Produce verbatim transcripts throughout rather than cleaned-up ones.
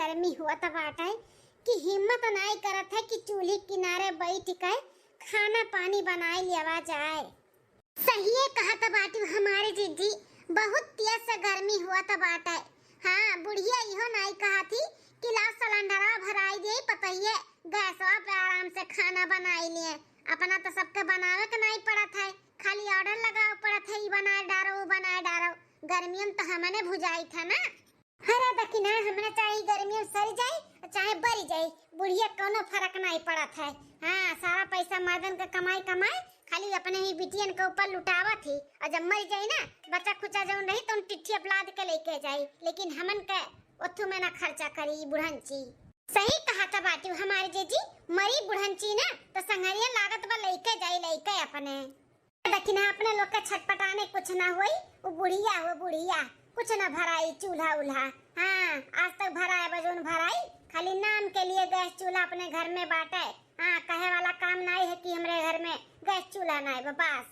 गर्मी होत बाटे कि हिम्मत नाई करत है कि चूल्ही किनारे बैठ के खाना पानी बनाए लेवा जाए। सहिए कहत बाटू हमारे जीजी, बहुत तेज से गर्मी होत बाटे। हाँ, बुढ़िया इहो नाई कहत ही कि लाओ सिलेंडरवा भराई दे, पतहिए गैसवा पे आराम से खाना बनाई लिए। अपना तो सबके बनावे के नाई पड़त है, खाली ऑर्डर लगावे पड़त है, ई बनाए डारो, ऊ बनाए डारो। गर्मियन तो हमने भुजाई था ना। अरे दखिना, हमने चाहे गर्मी में सरी जाई, चाहे बरी जाई, बुढ़िया कौनो फर्क नाई पड़त है। हाँ, सारा पैसा मर्दन के कमाई कमाई खाली अपने ही बिटियन के ऊपर लुटावत ही, और जब मरी जाई ना, बचा खुचा जौन रही, तौन टिट्ठी अपलाद के लेके जाई, लेकिन हमन के ओथू में ना खर्चा करी ई बुढ़ंची। सही कहत बाटू हमारे जीजी, मरी बुढ़ंची ना, तो संगरिया लागत बा लेके जाई, लेके अपने। दखिना, अपने लोग के छटपटाने कुछ ना होई, उ बुढ़िया हो बुढ़िया, कुछ ना भराई चूल्हा उल्हा। हाँ, आज तक भराए बा जौन भराई, खाली नाम के लिए गैस चूल्हा अपने घर में बाटे। हाँ, कहे वाला काम नाई है कि हमरे घर में गैस चूल्हा नाई बा, बस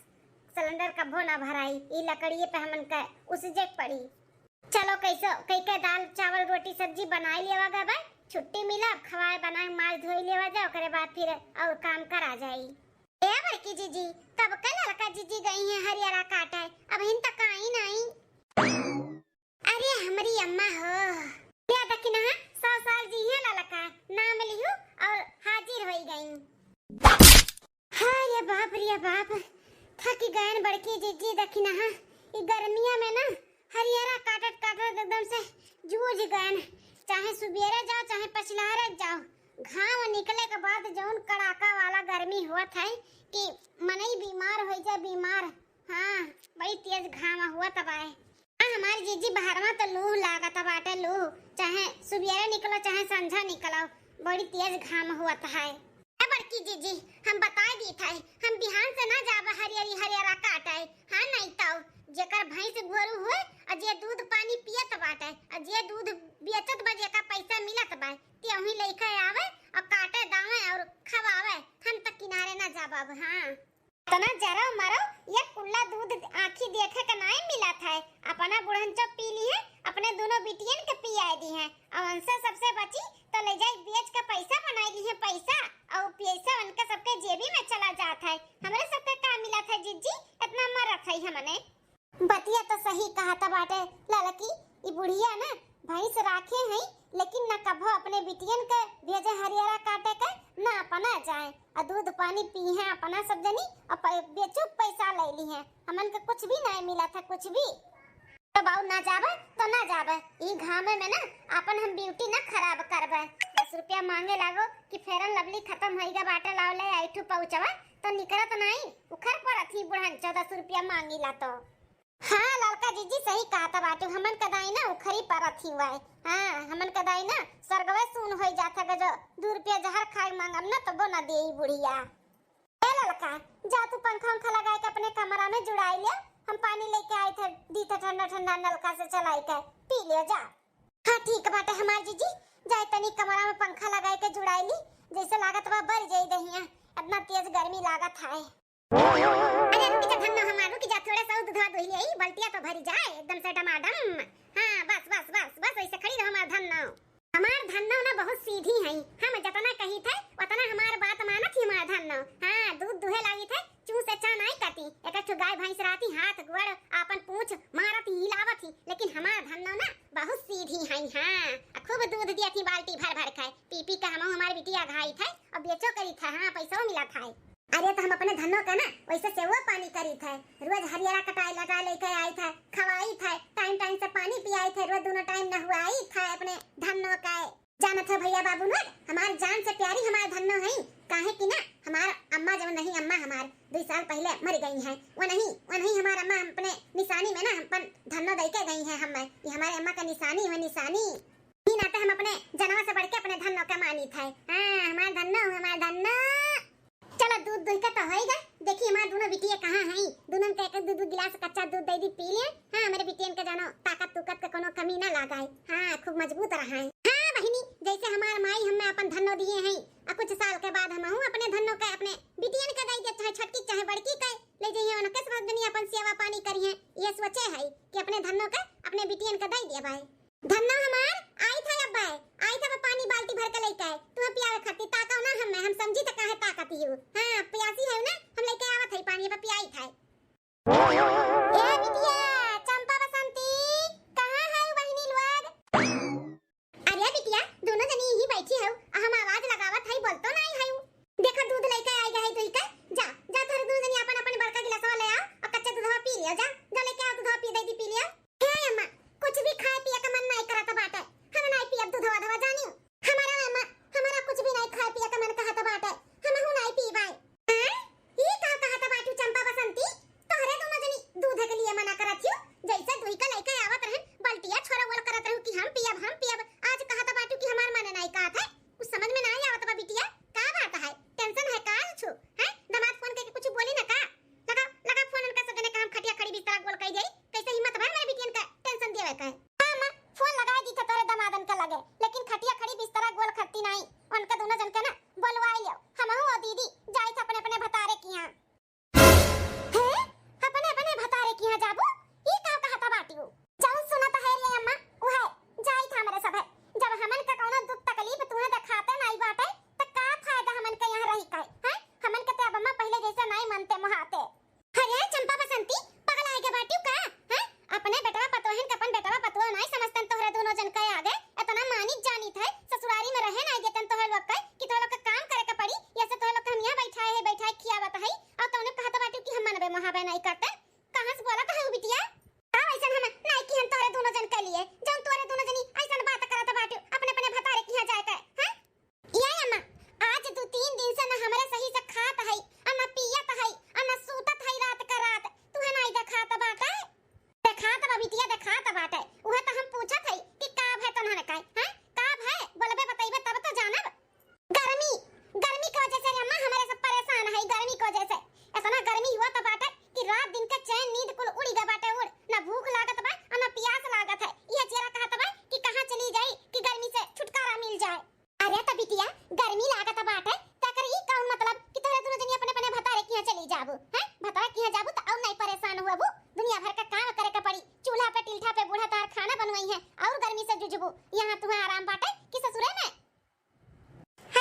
सिलेंडर कभो ना भराई, ई लकड़िए पे हमन के उसजे के पड़ी। चलो, कैसो कई के दाल चावल रोटी सब्जी बनाई लेवा गा बा, छुट्टी मिला, अब खवाए बनाए माज धोई लेवा जा, ओकरे बाद फिर और काम करा जाई। ए बड़की जीजी, कब के ललका जीजी गई हैं हरियरा काटे, अबहिन तक आई नाई। अरे हमरी अम्मा हो, या दखिनहा, सौ साल जी हैं ललका, नाम लिहू और हाजिर होई गई। हाय रे बाप रे बाप, थक गयन बड़की जीजी दखिनहा, ई गर्मिया में ना हरियरा काटत काटत एकदम से जूझ गयन। चाहे सुबेरे जाओ चाहे पछिलहरे जाओ, घाम निकले के बाद जौन कड़ाका वाला गर्मी होत है कि मनई बीमार होइ जाए, बीमार। हाँ, बड़ी तेज घाम होत बाए। हाँ, हमारी जीजी बहरवा तो लू लागत बाटे, लू। चाहे सुबेरे निकलो चाहे संझा निकलो, बड़ी तेज घाम होत है। ए बड़की जीजी, हम बताए दीत है, हम बिहान से ना जाब हरियरी हरियरा काटे। हाँ, नहीं तो जेकर भैंस गोरू हुए और जे दूध पानी पियत बाटे और जे दूध बेचत बा, जेका पैसा मिलत बा, ते वहीं लेके आवे और काटे दावे और खवावे। हम तो किनारे ना जाब अब। हाँ, इतना जरो मरो, ये कुल्ला दूध आँखी देखे के नाई मिलत है। अपना बुढ़ंचो पी ली है, अपने दोनों बिटियन के पियाए दी है। और उनसे सबसे बची तो ले जाई बेच के पैसा बनाई ली है, पैसा। और पैसा उनके सबके जेबी में चला जात है। हमरे सबके का मिलत है जीजी, इतना मरत है हमने। बतिया तो सही कहत बाटे ललकी, ई बुढ़िया ना भैंस राखे हैं, लेकिन ना कभो अपने बिटियन के भेजे हरियरा काटे के, ना अपना जाए। आ दूध पानी पी हैं अपना सब जनी, और प-, बेचू पैसा ले ली हैं। हमन के कुछ भी नहीं मिला था, कुछ भी। तो बाऊ ना जाबे तो ना जाबे, ई घामे में ना अपन हम ब्यूटी ना खराब करबे। दस रुपया मांगे लागो कि फेरन लवली खत्म होई गा बाटे, लाओ ले आई ठू पहुँचवा, तो निकरत नहीं, उखर पड़त ही बुढ़न चौदह सौ रुपया मांगी ला तो। हाँ, ललका जीजी सही कहत बाटू, हमन का दाई ना उखरी परत ही वाए। हाँ, हमन का दाई ना स्वर्गवे सून होई जात है, जो दू रुपया जहर खाए मांगम ना, तबो ना देई बुढ़िया। ए ललका, जा तू पंखा उंखा लगाए के अपने कमरा में जुड़ाई ले, हम पानी लेके आई थे, दी थे ठंडा ठंडा नलका से चलाई के, पी ले जा। हाँ, ठीक बाटे हमार जीजी, जाए तनी कमरा में पंखा लगाए के जुड़ाई ली, जैसे लागत बा बर जाई दहिया, इतना तेज गर्मी लागत है। अरे रुकी जा धन्नो हमार, रुकी जा, थोड़ा सा दूधवा दुही ले आई, बल्टिया तो भरी जाए एकदम से डमाडम। हाँ, बस, बस, बस, बस, ऐसे खड़ी रहो हमार धन्नो। हमार धन्नो ना बहुत सीधी है, हम जतना कही थे उतना हमार बात मानत ही हमार धन्नो। हाँ, दूध दुहे लागी थे, चूं से चा नाई कटी, एक ठो गाय भैंस राती हाथ गोड़ आपन पूंछ मारत ही हिलावत ही, लेकिन हमार धन्नो ना बहुत सीधी है। हाँ, आ खूब दूध दिया थी बाल्टी भर भर के, पी पी के हमहू हमार बिटिया घाई थे और बेचो करी थे। हाँ, पैसो मिला था। अरे, तो हम अपने धन्नो का ना वैसे सेवा पानी करी थे, रोज हरियरा कटाई लगा लेके आई थे, खवाई थे, टाइम टाइम से पानी पियाई थे, रोज दोनों टाइम नहवाई थे अपने धन्नो का। जानत हो भैया बाबू ना, हमार जान से प्यारी हमार धन्नो है, काहे कि ना हमार अम्मा जवन रही, अम्मा हमार दो साल पहले मर गई हैं, वो नहीं, वो नहीं हमार अम्मा अपने निशानी में ना हम अपन धन्नो दे के गई हैं हमें, ये हमारे अम्मा का निशानी है, निशानी। ई नाते हम अपने जनवा से बढ़ के अपने धन्नो का मानी थे। हाँ, हमार धन्नो, हमार धन्नो। चलो, दूध दुह के तो होई गा। देखी, हमार दोनों बिटिया कहाँ हैं? दोनों के एक एक दू दू गिलास कच्चा दूध दे दी, पी लिए। हाँ, हमारे बिटियन के जानो ताकत तुकत के कोनो कमी ना लागाए। हाँ, खूब मजबूत रहा है। हाँ बहिनी, जैसे हमार माई हमें अपन धन्नो दिए हैं, आ कुछ साल के बाद हमहू अपने धन्नो के अपने बिटियन के दे दे, चाहे छोटकी चाहे बड़की के ले जाइए, उनके सब दुनिया अपन सेवा पानी करिए। ये सोचे है कि अपने धन्नो के अपने बिटियन के दे दिए भाई। धन्नो हमार, आई था या पाए, आई था पानी बाल्टी भर के लेके आए, तुम्हें पियावे खातिर ताका ना हम, हम समझी तो काहे ताकती हूँ। हाँ, प्यासी है ना, हम लेके आवत है पानी, अब पियाई था। ए बिटिया, चंपा बसंती, कहाँ है बहिनी लोग? अरे बिटिया, दोनों जनी यहीं बैठी है, हम आवाज लगावत है, बोलतो नहीं है। देखा दूध लेके आई गए दुई का, जा, जा तोहरे दोनों जनी अपन अपन बड़का गिलासवा ले आओ और कच्चा दूधवा पी लियो, जा, जा लेके आओ दूधवा पी दे दी पी लियो। हे अम्मा, कुछ भी खाए पिए का मन नहीं करत बाटे, हम नहीं पियब दूधवा धवा जानी। हमारा अम्मा, हमारा कुछ भी नहीं खाए पिए का मन कहत बाटे, हमहू नहीं पीबाई। हैं? ई का कहत बाटू चंपा बसंती? तोहरे दोनों जनी दूध के लिए मना करत हियो, जैसे दुई का लइका आवत रहन, बल्टिया छोरा बोल करत रहू कि हम पियब, हम पियब। आज कहत बाटू कि हमार मन नहीं कहत है। कुछ समझ में नहीं आवत बा बिटिया, का बात है? टेंशन है का कुछ? हैं? दामाद फोन करके कुछ बोली ना का? लगा, लगा फोन उनका सगने का हम खटिया खड़ी बिस्तरा गोल कर जाई। कैसे हिम्मत भर मेरे बिटियन का टेंशन देवे का है? हाँ माँ, फोन लगाए दी था तोरे दामादन के लगे, लेकिन खटिया खड़ी बिस्तरा गोल करती नहीं। उनका दोनों जन के ना बोलवाई लियो। हमहू और दीदी जाई था अपने अपने भतारे की यहाँ। हे, अपने अपने भतारे की यहाँ जाबू? ई का कहता बाटियो? जौन सुनत है रे अम्मा, उहे जाई था हमरे सब है। जब हमन का कौनो दुख तकलीफ तुहे देखाते नहीं बाटे, त का फायदा हमन के यहाँ रही के? हैं? हमन के ते अब अम्मा पहले जैसे नहीं मनते मोहाते। अरे चंपा बसंती, पगला है के बाटियो का? हैं? अपने बेटवा पतोहन के अपन बेटवा पतोह नहीं समझतन तोहरे दोनों जन के आगे। इतना मानित जानित है, ससुरारी में रहे नहीं देतन तोहरे लोग के कि तोहरे लोग के काम करे के पड़ी, या से तोहरे लोग के हम यहाँ बैठाए है, बैठाए खियावत है, और तौने कहत बाटियो कि हम मनबे मोहाबे नहीं करते। कहाँ से बोलत है बिटिया? का वैसन हम नहीं कि हम तोहरे दोनों जन के लिए, जौन तोहरे दोनों जनी ऐसन बात करत बाटियो अपने अपने भतारे की यहाँ जाए के, हैं? ये अम्मा, आज दू तीन दिन से ना हमरे सही से खात है, आ ना पियत है, आ ना सूतत है रात का रात। तुहे नाई देखात बाटे? देखात बा बिटिया, देखात बाटे। उहे तो हम पूछत है कि का भय तोहन का, हैं? का भय? बोलबे बतइबे तब तो जानब। गर्मी, गर्मी की वजह से रे अम्मा हमरे सब परेशान है, गर्मी की वजह से। इतना गर्मी हुआ तो बाटे कि रात दिन का चैन नींद कुल उड़ी गा बाटे उड़। ना भूख लागत बा, आ ना प्यास लागत है। ये चेहरा कहत बा कि कहाँ चली जाई कि गर्मी से छुटकारा मिल जाए। अरे त बिटिया, गर्मी लागत बाटे, त एकर ई कौन मतलब कि तोहरे दुनो जनी अपने अपने भतारे किहाँ चली जाबू, हैं? भतारे किहाँ जाबू त और नहीं परेशान हुआबू, दुनिया भर का काम करे के पड़ी, चूल्हा पे टिल्ठा पे बूढ़ा तार खाना बनवाई है और गर्मी से जुझबू, यहाँ तुहाँ आराम बाटे कि ससुरे में?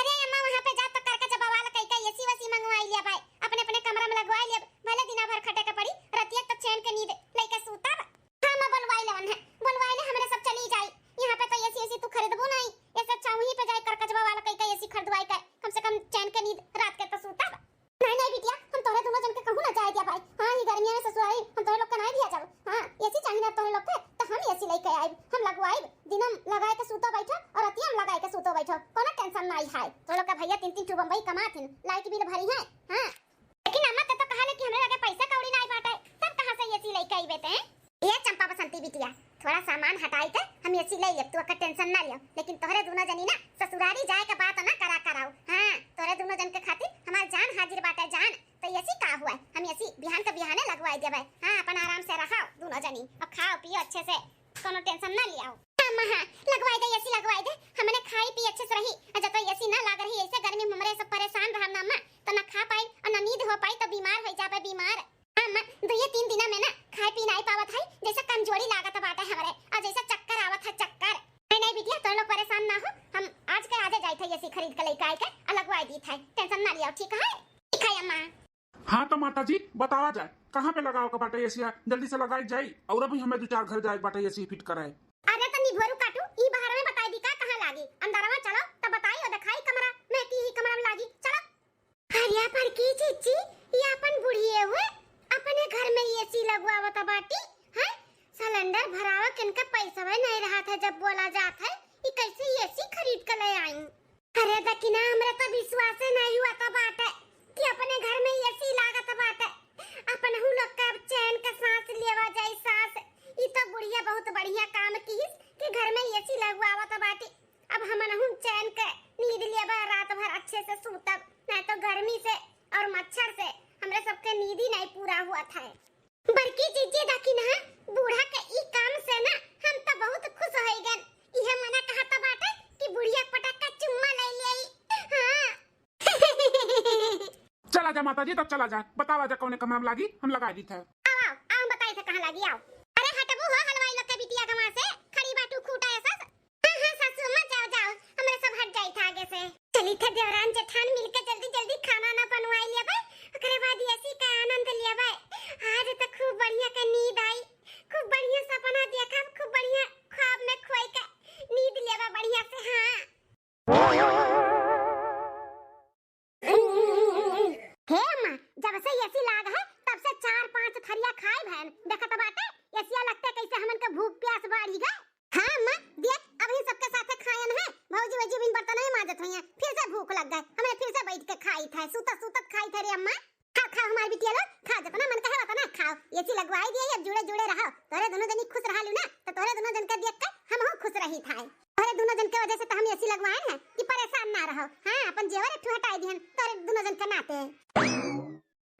अरे अम्मा, वहाँ पे जा त करके जब बवाल कई का एसी वेसी मंगवाई लिया भाई, अपने अपने कमरा में लगवाई लिया, भले दिना भर खटे के पड़ी, रतिया त चैन के नींद लेके सूतब। हाँ माँ, बोलवाई ले उन्हें, बोलवाई ले, हमरे सब चली जाई। यहाँ पे तो एसी एसी तू खरीदबू नहीं, ऐसे अच्छा वहीं पे जाए करकचवा वाला कहीं का एसी खरीदवाई के, कम से कम चैन के नींद रात के तो सूतब। नहीं नहीं बिटिया, हम तोहरे दुनो जन के कहूँ ना जाए दिया भाई। हाँ, ये गर्मिया में ससुरारी हम तोहरे लोग के नहीं दिया जाब। हाँ, एसी चाहिए ना तोहरे लोग के, तो हम एसी लेके आइब, हम लगवाइब, दिनम लगाए के सूतो बैठो और रतिया में लगाए के सूतो बैठो, कोनो टेंशन नहीं है। तोहरे लोग के भैया तीन तीन ठो बम्बई कमात हिन, लाइट बिल भरी है। हाँ, लेकिन अम्मा, ते तो कहले कि हमरे लगे पैसा कौड़ी नाई बाटे, तब कहाँ से एसी लेके अइबे ते? ए चंपा बसंती बिटिया, थोड़ा सामान हटाई के हम एसी ले लेब, तू ओकर टेंशन ना लियो। लेकिन तोहरे दुनो जनी ना ससुरारी जाए के बात ना करा कराओ। हाँ, तोहरे दुनो जन के खातिर हमार जान हाजिर बाटे, जान। तो एसी का हुआ, हम एसी बिहान के बिहाने लगवाई देबे। हाँ, अपन आराम से रहो दुनो जनी, और खाओ पियो अच्छे से, कोनो टेंशन ना लियाओ। हाँ, अम्मा, हाँ, लगवाई दे, एसी लगवाई दे, हमने खाई पी अच्छे से रही। आ जब तो एसी ना लाग रही, ऐसे गर्मी में हमरे सब परेशान रहब ना अम्मा, तो ना खा पाई और ना नींद हो पाई, तो बीमार हो जाबे, बीमार। हाँ अम्मा, दुइये तीन दिना में ना खाए पी नाई पावत है, जैसे कमजोरी लागत बाटे हमरे, और जैसे चक्कर आवत है, चक्कर। नहीं नहीं बिटिया, तो लोग परेशान ना हो, हम आज के आजे जाइत है एसी खरीद के लेके आए के और लगवाई दीत है, टेंशन ना लियाओ, ठीक है? ठीक है अम्मा। हाँ तो माता जी, बतावा जाए, कहाँ पे लगावे के बाटे एसिया? जल्दी से लगाई जाई, और अभी हमें दो चार घर जाए के बाटे एसी फिट कराए। अरे तो निभोरू काटू, ई बाहर में बताई दी का, कहाँ लागी? अंदरवा चलो, तब बताई और दिखाई कमरा में, की ही कमरा में लागी, चलो। अरे पर की चिच्ची, ये अपन बुढ़िए हुए, अपने घर में एसी लगवावत बाटी, हैं? सिलेंडर भरावा किनका पैसा नहीं रहा था जब बोला जात है, ये कैसे एसी खरीद के ले आई? अरे दकिना, हमरा तो विश्वासे नहीं हुआ था बाटे कि अपने घर में एसी लागत बाटे। अपनहू लोग का अब चैन का सांस लेवा जाई सांस। ई तो बुढ़िया बहुत बढ़िया काम किहिस कि घर में एसी लगवावत बाटे। अब हमनहू चैन के नींद लेबा, रात भर अच्छे से सूतब, नहीं तो गर्मी से और मच्छर से हमरे सबके नींद ही नहीं पूरा हुआ था। बड़की जीजी देखी ना, बूढ़ा के ई काम से ना हम तो बहुत खुश हो गन। इहे मना कहत बाटे कि बुढ़िया पटक के चुम्मा ले लेई। हाँ। चला जा माता जी, तब चला जा, बतावा जा कौने कमरा में लागी, हम लगा दी थे। आओ, आओ, आओ, हम बताई थे कहाँ लागी, आओ। अरे हटबू हो हलवाई लोग के बिटिया गवा से, खड़ी बाटू खूटा ऐसा। हाँ, हाँ, सासू अम्मा, हालू ना, तो तोहरे दुनो जन के देख के हमहू खुश रही थाई। तोहरे दुनो जन के वजह से तो हम एसी लगवाए हैं कि परेशान ना रहो। हाँ, अपन जेवर एक ठो हटाई दिहन तोहरे दुनो जन के नाते।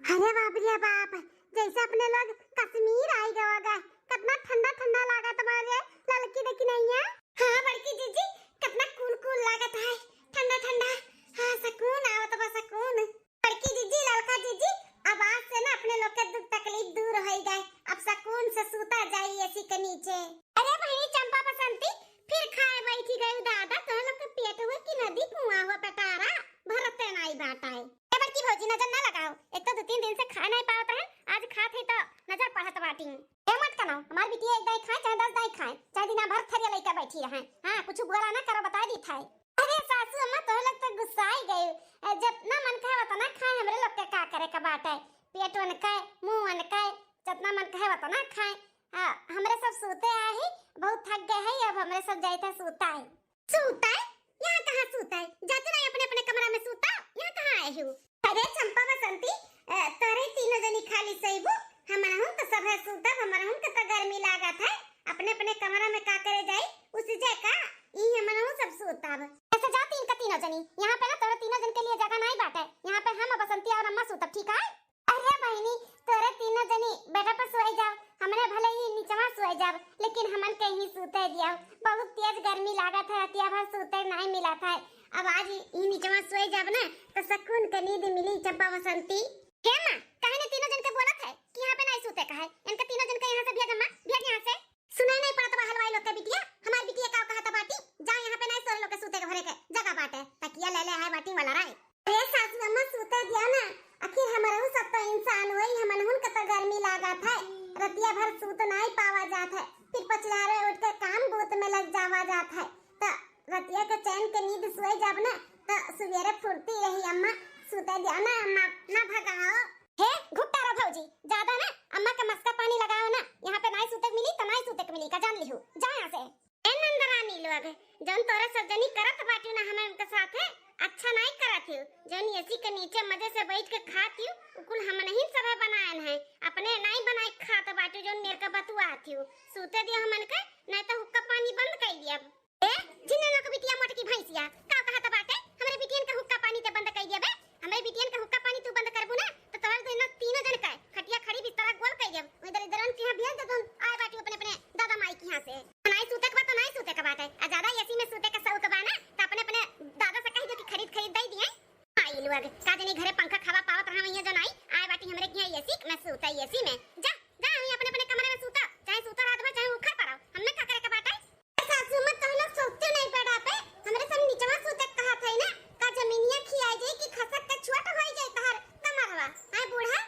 अरे बाप रे बाप, जैसे अपने लोग कश्मीर आई गवा गा। कितना ठंडा ठंडा लागत बा रे, ललकी देखी नहीं है? हाँ बड़की जीजी, कितना कूल कूल लागत है, ठंडा ठंडा। हाँ, सुकून आवत बा, सुकून। बड़की जीजी, ललका जीजी, अब आज से ना अपने लोग के दुख तकलीफ दूर होई गए, अब सुकून से सूता जाई एसी के नीचे। अरे बहिनी चंपा बसंती, फिर खाए बैठी गई दादा, तोहरे लोग के पेट हुए कि नदी कुआं हुआ पेटारा, भरते नाई बाटा है। ए बड़की भौजी, नजर ना लगाओ, एक तो दो तीन दिन से खा नहीं पावत रहन, आज खात है तो नजर पड़त बाटी। ए मत कनाओ, हमार बिटिया एक दाई खाए चाहे दस दाई खाए, चाहे दिना भर थरिया लइका बैठी रहे। हाँ, कुछ बुरा ना करो, बता दी थाई। अरे सासू अम्मा, तोहरे लोग तो गुस्साई गए। अ, जितना मन कहे उतना खाए, हमरे लोग के का करे के बाटे? पेट उनके, मुंह उनके, जितना मन कहे उतना खाए। आ, हमरे सब सूते आए ही, बहुत थक गए हैं, अब हमरे सब जाइत है सूता है। सूता है? यहाँ कहाँ सूता है? जाते नहीं अपने अपने कमरा में सूता, यहाँ कहाँ आए हो? अरे चंपा बसंती, अ, तोरे तीनों जनी खाली सोइबू, हमरहू तो सब है सूतब, हमरहू के तो गर्मी लागत है, अपने अपने कमरा में का करे जाई, उसी जे का, ई हमरहू सब सूतब। ऐसे जाती इनका तीनों जनी, यहाँ पे ना तोरे तीनों जन के लिए जगह नहीं बाटे, यहाँ पे हम बसंती और अम्मा सूतब, ठीक है? अरे बहिनी, तोरे तीनों जनी बेड पर सोई जाओ, हमरे भले ही निचवा सोई जाब, लेकिन हमन के ही सूते दियो। बहुत तेज गर्मी लागत है, रतिया भर सूते नहीं मिलत है। अब आज ही निचवा सोई जाब ना, तो सुकून के नींद मिली चंपा बसंती। हे माँ, काहे ने तीनों जन के बोलत है कि यहाँ पे नहीं सूते का है? इनके तीनों जन के यहाँ से भेज अम्मा, भेज यहाँ से। सुनाई नहीं पड़त बा हलवाई लोग के बिटिया, हमार बिटिया का कहत बाटी, जा यहाँ पे नहीं तोरे लोग के सूते के भरे के जगह बाटे, तकिया ले ले है बाटी वाला राय। अरे सासू अम्मा, सूते दिया ना, आखिर हमरहू सब तो इंसान होई, हमनहुन के तो गर्मी लागत है, रतिया भर सूत नाई पावा जात है, फिर पछियारे उठ के काम बूत में लग जावा जात है, तो रतिया के चैन के नींद सोए जाब ना, तो सुबेरे फुर्ती रही। अम्मा, सूते दिया ना अम्मा, ना भगाओ। हे घुट्टा रो भौजी, ज्यादा ना अम्मा के मस्का पानी लगाओ ना, यहाँ पे नाई सूते के मिली तो नाई सूते के मिली का, जान लिहू, जा यहाँ से। ए नंदरानी लोग, जौन तोरे सब जनी करत बाटू ना हमरे उनके साथे, अच्छा नाई करत हियो। जौन एसी के नीचे मजे से बैठ के खात हियो, उ कुल हमनहिन सभे बनायन है, अपने नाई बनाए के खात बाटू, जौन मेर के बतुआत हियो। सूते दियो हमन के, नाई तो हुक्का पानी बंद कर दियब। ए, झिन्नू के बिटिया मोटकी भैंसिया, का कहत बाटे? हमरे बिटियन के हुक्का पानी ते बंद कर दियबे? हमरे बिटियन के हुक्का पानी तू बंद करबू ना, तो तोहर दोनों तीनों जन के खटिया खड़ी बिस्तरा गोल कर देब। वही दरिद्रन के यहाँ भेज दे, तुम आए बाटी अपने अपने दादा माई के यहाँ से। नाई सूते के बा तो नाई सूते के बाटे। आ ज्यादा एसी में सूते के शौक बा ना, तो अपने अपने दादा से कह दो कि खरीद खरीद दे दिए। आई लोग, का जनी घरे पंखा हवा पावत रहा, वहीं जो नाई आए बाटी हमरे के यहाँ एसी में सूते, एसी में। जा, जा, वहीं अपने अपने कमरे में सूता, चाहे सूता रात भर, चाहे उखड़ पड़ो, हमें का करे के बाटे? सासू अम्मा, तोहन लोग सोचते नहीं पड़ा पे, हमरे सब निचवा सूते कहत है ना, का जमीनिया खिया जाए कि खसक के छोट होई जाए तहर कमरवा, हैं बूढ़ा?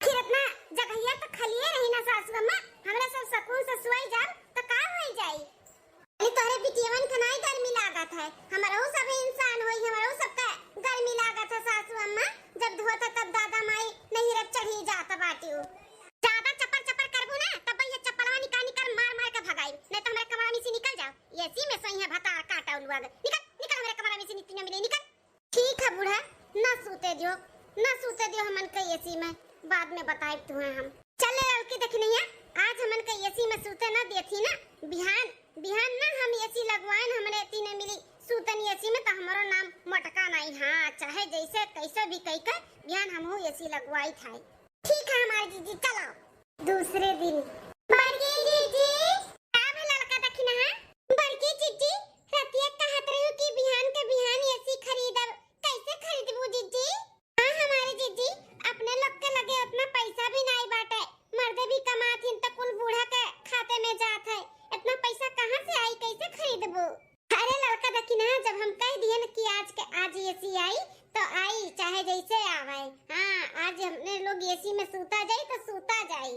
आखिर इतना जगहिया तो खलिए रही ना सासू अम्मा, हमरे सब सुकून से सोई जाब तो का होई जाई? अरे तोहरे बिटियवन के नाई गर्मी लागत है, हमरहू सब इंसान होई, हमरहू सबके गर्मी लागत है सासू अम्मा, जब धोत है तब दादा माई नहीं रब चढ़ी जात बाटियो। ज्यादा चपर चपर करबू ना, तब ये चप्पलवा निकाल निकाल मार मार के भगाई, नहीं तो हमारे कमरा में से निकल जाओ। एसी में सोई है भतार काटा उलुआ गए। निकल, निकल हमारे कमरा में से, निकल, निकल। ठीक है बूढ़ा, ना सूते दियो, ना सूते दियो हमन के एसी में, बाद में बताए तुम्हें हम। चल ले लड़की देखी नहीं है, आज हमन के एसी में सूते ना देती ना, बिहान, बिहान ना हम एसी लगवाएन, हमने एसी नहीं मिली, सूतन एसी में तो हमारो नाम मोटका नहीं। हाँ, चाहे जैसे कैसे भी कह के बिहान हमहू एसी लगवाई था। ठीक है हमारी जीजी, चलो। दूसरे दिन। बड़की जीजी। का भे ललका दखिनहा? बड़की जीजी, रतिया कहत रहू कि बिहान के बिहान एसी खरीदब, कैसे खरीदबू जीजी? हाँ हमारी जीजी, अपने लोग के लगे उतना पैसा भी नाई बाटे, मर्दे भी कमात हिन त कुल बूढ़ा के खाते में जात है, इतना पैसा कहाँ से आई, कैसे खरीदबू? अरे ललका दखिनहा, जब हम कह दिए न कि आज के आज एसी आई, तो आई, चाहे जैसे आवे। हाँ, आज हमने लोग एसी में सूता जाई, तो सूता जाई।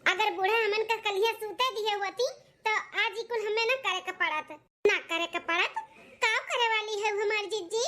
अगर बूढ़ा हमन का कलिया सूते दिए होती, तो आज ई कुल हमें ना करे के पड़त, ना करे के पड़त। का करे वाली है हमार जीजी?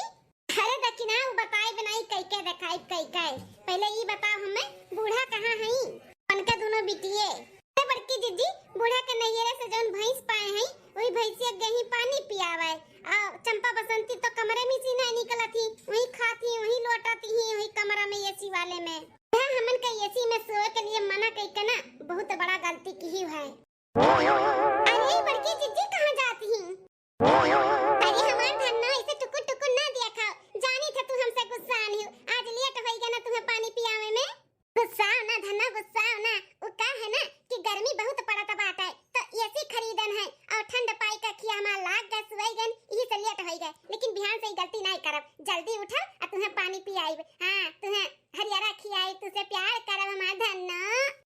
अरे दखिनहा, वो बताई बनाई कई के देखाई कई के। पहले ई बताओ हमें, बूढ़ा कहाँ हई? उनके दोनों बिटिये। अरे बड़की जीजी, बूढ़ा के नैहरे से जौन भैंस पाए हई, वही भैंसिया के ही पानी पियावे। आ चंपा बसंती तो कमरे में से नहीं निकलत ही, वही खात ही, वही लोटत ही, वही कमरा में एसी वाले में। हाँ, हमन के एसी में सोए के लिए मना कई के ना, बहुत बड़ा गलती की है। अरे बड़की जिज्जी, कहाँ जात ही? अरे हमार धन्नो, ऐसे टुकुर टुकुर ना देखा, जानी था तू हमसे गुस्सा आनी हो। आज लेट होइगा ना तुम्हें पानी पियावे में। गुस्साओ ना धन्नो, गुस्साओ ना। उ का है ना कि गर्मी बहुत पड़त बाटे, तो एसी खरीदन है और ठंड पाई का खिया हमार लाग गए, सुवई गन, यही से लेट होई गए। लेकिन बिहान से ही गलती नहीं करब, जल्दी उठब और तुम्हें पानी पियाइब। हाँ, तुम्हें हरियरा खियाई, तुसे प्यार करब हमार धन्नो।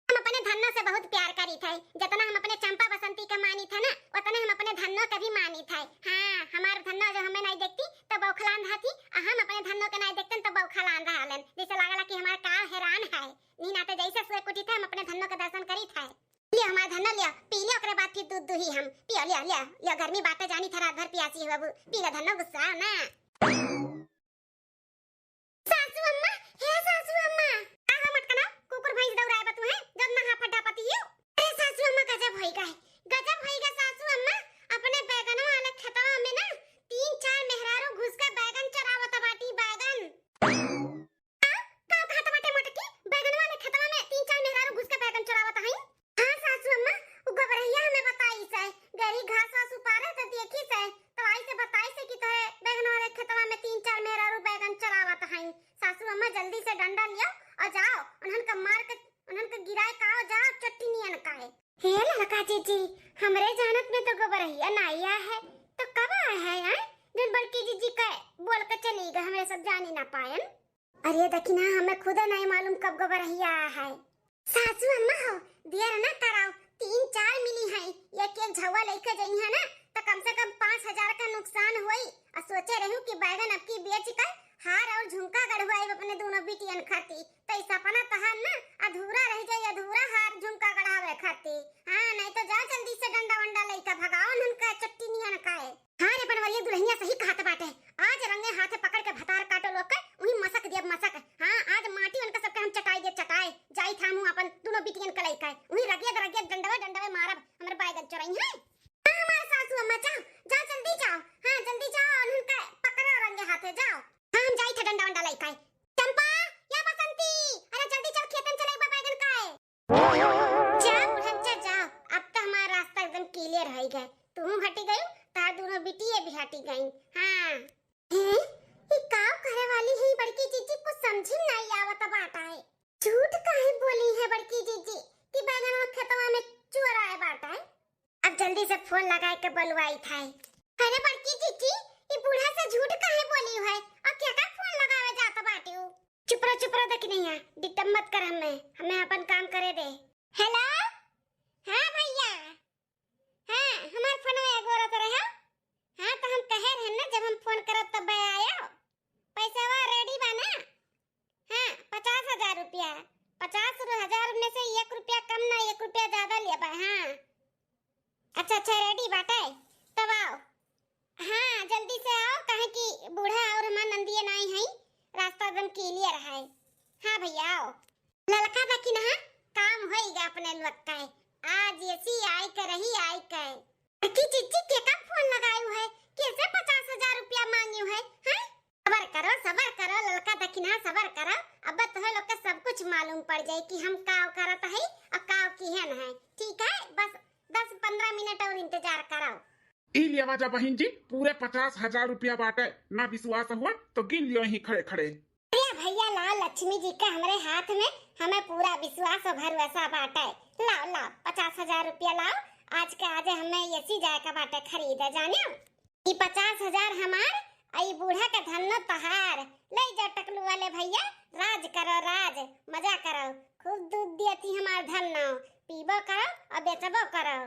हम अपने धन्नो से बहुत प्यार करी थे, जितना हम अपने चंपा बसंती के मानी थे ना, उतने हम अपने धन्नो के भी मानी थे। हाँ, हमार धन्नो जो हमें नहीं देखती तो बौखलान रहती, आ हम अपने धन्नो के नहीं देखते तो बौखलान रहलन, जैसे लागला कि हमार काव हैरान है। नी नाते जैसे सुए कुटी थे, हम अपने धन्नो के दर्शन करी थे। लियो हमार धन्नो, लियो, पी लियो, ओकरे बाद फिर दूध दुही हम। पियो, लियो, लियो, लियो, गर्मी बाटे, जानी था रात भर पियासी हो बाबू। पी लो धन्नो, गुस्सा ना। सासू अम्मा, हे सासू अम्मा। का हो मटकना, कुकुर भैंस दौड़ाए बा तुहे, जब ना हाफा डापती हो। अरे सासू अम्मा, गजब होई गए, गजब होई गए सासू अम्मा। अपने बैगनवा वाले खेतवा में ना तीन चार मेहरारू घुस के बैगन चरावत बाटी, बैगन। का, का कहत बाटे मोटकी? बैगन वाले खेतवा में तीन चार मेहरारू घुस के बैगन चोरावत हईं? हाँ सासू अम्मा, उ गोबरहिया हमें बताइस है, गरी घास वास उपारे त देखिस है, तो आई से बताइस है कि तोहे बैगन वाले खेतवा में तीन चार मेहरारू बैगन चोरावत हईं। सासू अम्मा जल्दी से डंडा लियो और जाओ, उन्हन का मार के, उन्हन का गिराए का, जाओ चट्टी नियन काए। हे ललका जीजी, हमरे जानत में तो गोबरहिया नाई आए है, तो कब आए है, आए? जौन बड़की जीजी के बोल के चली गए, हमरे सब जानी ना पायन। अरे दखिनहा, हमें खुदे नहीं मालूम कब गोबरहिया आए है। सासू अम्मा हो, देर ना कराओ, तीन चार मिली हैं, एक एक झौवा लेके जइहा ना, तो कम से कम पाँच हजार का नुकसान होई। आ सोचे रहू कि बैगन अब की बेच कर हार और झुमका गढ़वाई अपने दोनों बिटियन खाती, तो ई सपना तहार ना अधूरा रह जाई, अधूरा हार झुमका गढ़ावे खाती। हाँ, नहीं तो जाओ जल्दी से डंडा वंडा लेके भगाओ उनका चट्टी नियन काए। हाँ रे बनवरिया दुल्हनिया सही कहत बाटे, आज रंगे हाथे पकड़ के भतार काटो लोग के, उही मसक दियब मसक। हाँ, आज माटी उनका सबके हम चटाई दियब चटाई, जाई थामू अपन दोनों बिटियन के लेके, उही रगियत रगियत डंडवे डंडवे मारब, हमर बैगन चोरई है। हाँ, हमार सासू अम्मा, जाओ, जाओ, जल्दी जाओ। हाँ, जल्दी जाओ, और उनका पकड़ो रंगे हाथे, जाओ। हाँ, हम जाई थे डंडा वंडा लइकाई। चंपा, या बसंती, अरे जल्दी चल, खेतन चले बा बैगन काए। जा बुढ़न, जा, जाओ, अब तो हमार रास्ता एकदम clear होई गए। तू हटी गई, तार दोनों बिटिये भी हटी गई। हाँ। हैं? ई काव करे वाली है बड़की जीजी, कुछ समझी नहीं आवत बाटा है। झूठ काहे बोली है बड़की जीजी कि बैगनवा खेतवा में चोर आए बाटा है? अब जल्दी से फोन लगाए के बोलवाई था। अरे बड़की जीजी, ई बूढ़ा से झूठ काहे बोली है? और केका फोन लगावे जात बाटी उ? चुप रहो, चुप रहो, देखी नहीं है, disturb मत कर हमें, हमें अपन काम करे दे। Hello, हाँ भैया, हाँ, हमार फोनवा एगो रत रहे। हाँ, तो हम कहे रहे ना, जब हम फोन करब तब आयो। पैसावा ready बा ना? हाँ, पचास हजार रुपया। पचास हजार में से एक रुपया कम ना, एक रुपया ज्यादा लेबा। हाँ, अच्छा, अच्छा, ready बाटे, तब आओ। हाँ, जल्दी से आओ, काहे कि बूढ़ा और हमार नंदिया नाई है, रास्ता एकदम clear है। हाँ भैया, आओ। ललका दखिनहा, काम होइगा अपने लोग का। आज एसी आई के रही, आई के। अकी चिच्ची केका फोन लगायु है, कैसे पचास हजार रुपया मांग्यू है, हैं? सबर करो, सबर करो, ललका दखिनहा, सबर करो। अब तोहे लोग के सब कुछ मालूम पड़ जाई कि हम काव करत हई और काव किहन है। ठीक है, बस दस पन्द्रह मिनट और इंतजार करो। ई लियावा जा बहिन जी, पूरे पचास हजार रुपया बाटे। ना विश्वास हुआ तो गिन लियो ही खड़े खड़े। अरे भैया, लाओ लक्ष्मी जी के हमरे हाथ में, हमें पूरा विश्वास और भरोसा बाटे। लाओ, लाओ, पचास हजार रुपया लाओ, आज के आज हमें एसी जाए का बाटे खरीदे, जाने। ई पचास हजार हमार, आ ई बूढ़ा के धन्नो तहार। ले जा टकलू वाले भैया, राज करो राज, मजा करो, खूब दूध दियत ही हमार धन्नो, पीबो करो और बेचबो करो।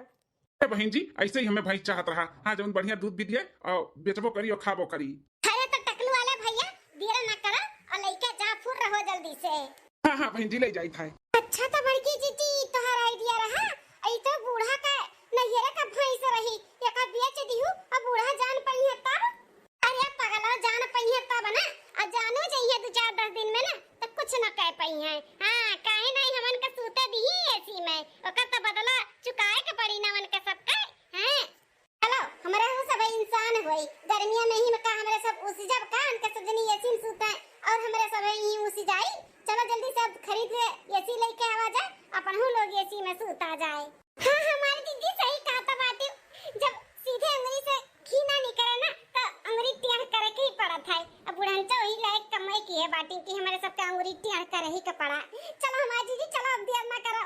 ए बहिन जी, ऐसे ही हमें भैंस चाहत रहा। हाँ, जौन बढ़िया दूध भी दिए और बेचबो करी और खाबो करी। अरे तो टकलू वाले भैया, देर ना करो और लइके जा, फुर रहो जल्दी से। हाँ, हाँ बहिन जी, ले जाई थाए। अच्छा तो बड़की जीजी, ई तोहार idea रहा। ई तो बूढ़ा का नैहरे का भैंस रही, एका बेच दिहू और बूढ़ा जान पइहे तब। अरे पगला, जान पइहे तब ना, आ जानो जइहे दो चार दस दिन में ना, तो कुछ न कह पइहे। हाँ, काहे नहीं हमन के सूते दिही एसी में, ओकर तो बदला चुकाए के पड़ी ना उनके सबके। हैं? चलो, हमरे हो सब इंसान होई, गर्मिया में ही में का हमरे सब उसी जब का उनके सब जनी एसी में सूते और हमरे सब ही उसी जाई। चलो जल्दी से अब खरीद के एसी लेके आवा जाए, अपनहू लोग एसी में सूता जाए। हाँ, हमारी दीदी पार्टी की हमरे सबके अंगूरी टेढ़ करही के पड़ा। चलो हमार जीजी, चलो अब देर ना करो।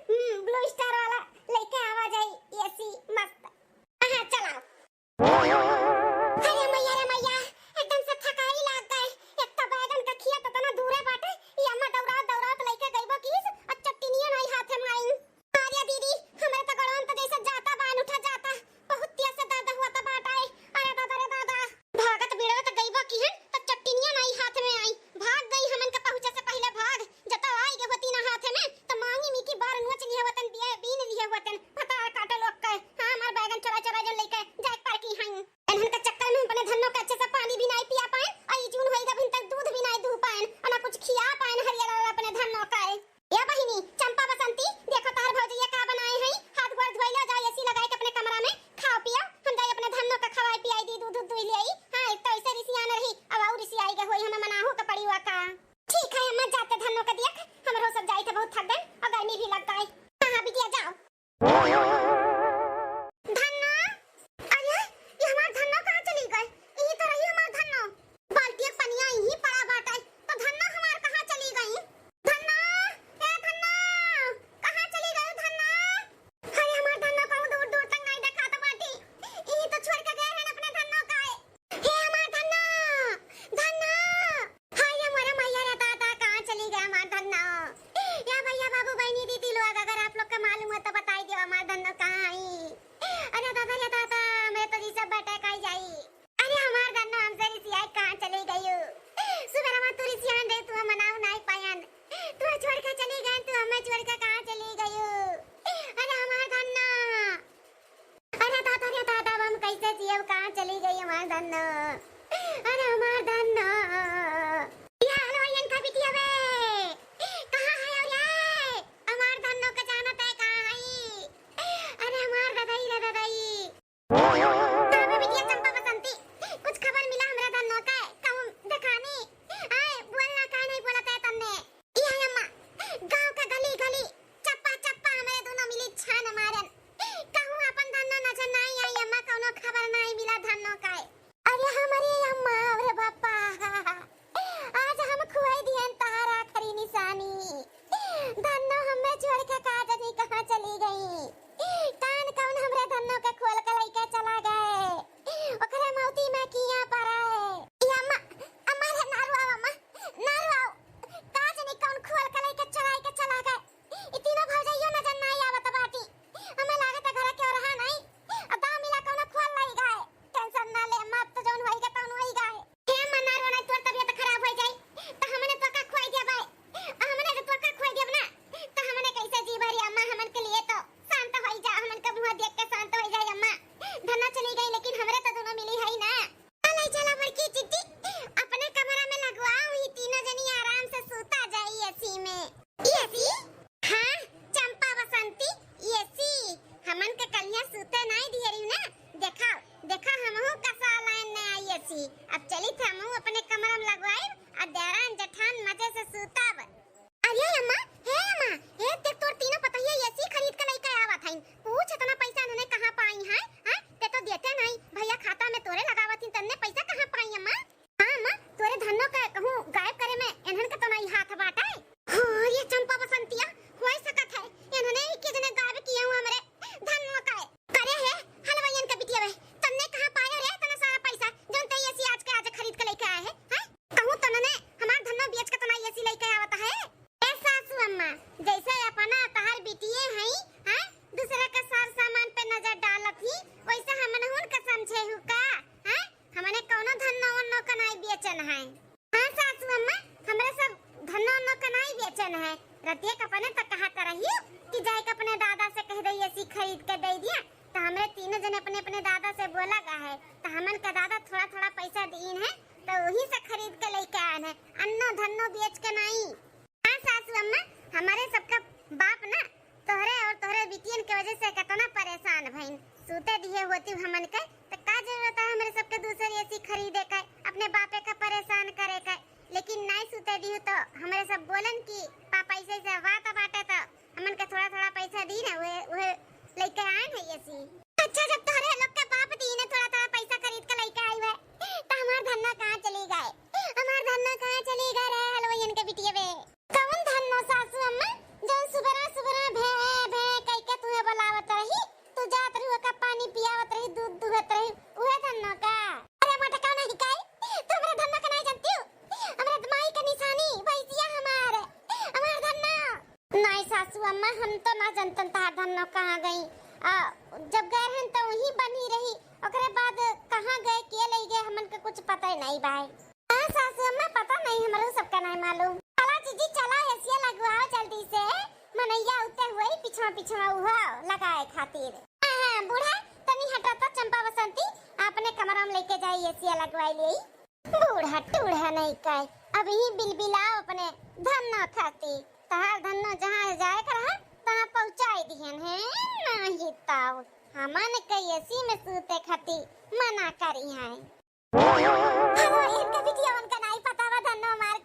हम्म, ब्लू स्टार वाला लेके आवा जाई, एसी मस्त। हाँ, चलो। अरे मैया रे मैया, एकदम से थकाई लाग गए। एक तो बैगन का खिया तो इतना दूरे बाटे, ये अम्मा दौड़ावत दौड़ावत लेके गईबो कीस, और चट्टिनिया नाई हाथे में आई। अरे दीदी, हमरे तो गोड़वन तो जैसे जाता बान उठा जाता, बहुत तेज से दर्द हुआ था बाटा है। अरे दादा रे दादा, भागत बिड़वत गईबो किहन तो चट्टिनिया नाई हाथ में आई, भाग गई हमन के पहुँचे से पहले भाग। जब तो आई गए होती ना हाथे में तो मांगी मी की बार नोच लिए होतन, बिया बीन लिए होतन, फतार काटे लोग के। हाँ, हमार बैगन चोरा चोरा जो लेके जाए पार की हई। इन्हन के चक्कर में अपने धन्नो के अच्छे से पानी भी नाई पिया पाएन, और ई जून होई गए अभी तक दूध भी नाई दूह पाएन, और ना कुछ खिया पाएन हरियर वाला अपने धन्नो के। ए बहिनी, चंपा बसंती, देखो तोहर भौजैया का बनाए हई, हाथ गोड़ धोई लो, जाओ एसी लगाए के अपने कमरा में, खाओ पियो, हम जाई अपने धन्नो का खवाई पियाई दी, दूध दूध दुई ले आई। हाँ, एक तो ऐसे रिसियान रही, अब और रिसियाई गए होई, हमें मनाहू के पड़ी हुआ का। ठीक है अम्मा, जाते धन्नो का दिया, हमरो सब जाई थे, बहुत थक गए और गर्मी भी लग गई। हाँ, हाँ बिटिया जाओ। धन्ना, अरे, ये हमार धन्ना कहाँ चली गई? यही तो रही हमार धन्ना। बाल्टी एक पनिया यहीं पड़ा बाटे, तो धन्ना हमार कहाँ चली गई? धन्ना, ए धन्ना, कहाँ चली गई धन्ना? अरे, हमार धन्ना कहूँ दूर दूर तक नहीं देखात बाटी। यहीं तो छोड़ के गए हैं अपने धन्ना का। हे हमार धन्ना, धन्ना। हाय रे मोरे मैया रे दादा, कहाँ चली गए हमार धन्नो? या भैया, बाबू, बहनी, दीदी लोग, अगर आप लोग के मालूम हो तो बताई दियो, हमार धन्नो कहाँ आई? अरे दादा रे दादा, हमरे तो जी सब बैठे खाई जाई। अरे हमार धन्नो, हमसे रिसियाई कहाँ चली गई हो? सुबह रमा तू रिसियान रहे, तू हम मनाऊ नाई पायन, तू छोड़ के चली गए, तू हमें छोड़ के कहाँ चली गई हो? अरे हमार धन्नो। अरे दादा रे दादा, अब हम कैसे जियब? कहाँ चली गई हमार धन्नो? अरे हमार धन्नो। या हलवाइयन का बिटिया बे, कहाँ है और ये? हमार धन्नो का जानत है कहाँ है? अरे हमार ददाई रे ददाई। का बे बिटिया चंपा बसंती, कुछ खबर मिला हमरे धन्नो का? कहूँ देखानी? आए, बोलना काहे नहीं बोलत है तन्ने? ई है अम्मा, गाँव का गली गली, चप्पा चप्पा हमरे दोनों मिली छान मारन। कहूँ अपन धन्नो नजर नाई आई अम्मा, कौनो खबर नाई मिला धन्नो का। अरे हमरे अम्मा, अरे बापा, आज हम खुआई दियन तहार आखिरी निशानी। धन्नो हमें छोड़ के का जानी कहाँ चली गई। कान कौन हमरे धन्नो के खोल के लइके चला गए। ओकरे मौती में किया पड़ा है। ई अम्मा, अम्मा रे, ना रुआओ अम्मा, ना रुआओ। का जानी कौन खोल के लइके चुराई के चला गए। ई तीनों भौजइयो नजर नाई आवत बाटी। हमें लागत है घर के और रहा नहीं। अब दाव मिला कौनो खोल लाई गए। टेंशन ना ले अम्मा, अब तो जौन होई गए तौन होई गए। हे अम्मा, ना रो, नहीं तोर तबियत खराब होई जाई, तो हमने तो का खोई देबे। आ हमने तो का खोई देब ना, तो हमने कैसे जीबे रे अम्मा? हमन के लिए तो शांत होई जा, हमन के मुँह देख के शांत होई जाए अम्मा। धन्ना चली गई, लेकिन हमरे तो दोनों मिली है ना। चल, चल, बड़की चिट्टी, अपने कमरा में लगवाओ, ई तीनों जनी आराम से सूता जाई एसी में। एसी? हाँ, चंपा बसंती, एसी। हमन के कलिया सूते नाई दिए रही ना। देखा, देखा, हमहू कसा लाइन नया एसी। अब चली थे हमहू अपने कमरा में लगवाई, आ देरान जेठान मजे से सूतब। अरे अम्मा, हे अम्मा, हे देख तोर तीनों पतोहिया एसी खरीद के लइके आवत हईन। पूछ इतना पैसा इन्होंने कहाँ पाई हैं? हैं? ते तो देते नहीं, भैया खाता में तोरे लगावत ही, तन्ने पैसा कहाँ पाई अम्मा? हाँ अम्मा, तोरे धन्नो के कहूँ गायब करे में इन्हन के तो नहीं हाथ बाटे। हाँ, ये चंपा बसंतिया, होई सकत है, इन्हने ही के जने गायब किए हुए हमरे धन्नो का। करे हे, हलवाइयन के बिटिया वे, तन्ने कहाँ पायो रे इतना सारा पैसा, जौन ते एसी आज के आज खरीद के लइके आए है, हैं? कहूँ तन्ने हमार धन्नो बेच के तना एसी लइके आवत है। ए सासू अम्मा, जैसे अपना तहार बिटिये हई, हैं? दूसरे के सार सामान पे नजर डालत ही, वैसे हमनहुन के समझे हु का, हैं? हमने कौनो धन्नो वन्नो के नाई बेचन है। हाँ सासू अम्मा, हमरे सब धन्नो वन्नो के नाई बेचन है। रतिया के अपने तक कहत रही कि जाए के अपने दादा से कह दे एसी खरीद के दे दिया, तो हमरे तीनों जने अपने अपने दादा से बोला गा है, तो हमन के दादा थोड़ा थोड़ा पैसा दीन है, तो वही से खरीद के लइके आन है। अन्नो धन्नो बेच के नाई। हाँ सासू अम्मा, हमरे सबका बाप ना तोहरे और तोहरे बिटियन के वजह से कितना परेशान भइन। सूते दिए होती हमन के, तो का जरूरत है हमरे सबके दूसरी एसी खरीदे के, अपने बापे का परेशान करे के? लेकिन नाई सूते दिहु तो हमरे सब बोलन कि पापा ऐसे ऐसे बात बाटे, तो हमन के थोड़ा थोड़ा पैसा दी ना, उहे, उहे लइके आए हैं एसी। अच्छा, जब तोहरे लोग के बाप दी ने थोड़ा थोड़ा पैसा खरीद के लइके आई हुए, तो हमार धन्ना कहाँ चली गए? हमार धन्ना कहाँ चली गए रे? कहाँ गई? आ, जब गए रहन तो वहीं बनी रही, ओकरे बाद कहाँ गए, के ले गए, हमन के कुछ पता ही नहीं बाय। हाँ सासू अम्मा, पता नहीं, हमरो सबका नहीं मालूम। चला जीजी, चला एसिया लगवाओ जल्दी से, मनैया उते हुए पिछवा पिछवा उहो लगाए खातिर। हाँ, हाँ, बूढ़ा, तनी हटा तो चंपा बसंती, अपने कमरा में लेके जाई, एसिया लगवाई ले। बूढ़ा टूढ़ा नहीं काई, अभी बिलबिलाओ अपने धन्नो खाती। तहार धन्नो जहाँ जाए कर है, तहाँ पहुँचाई दिहन है, नहीं तो हमन के एसी में सूते खाती मना करी है। अरे इनका बिटिया उनका नहीं पता बा धन्नो मार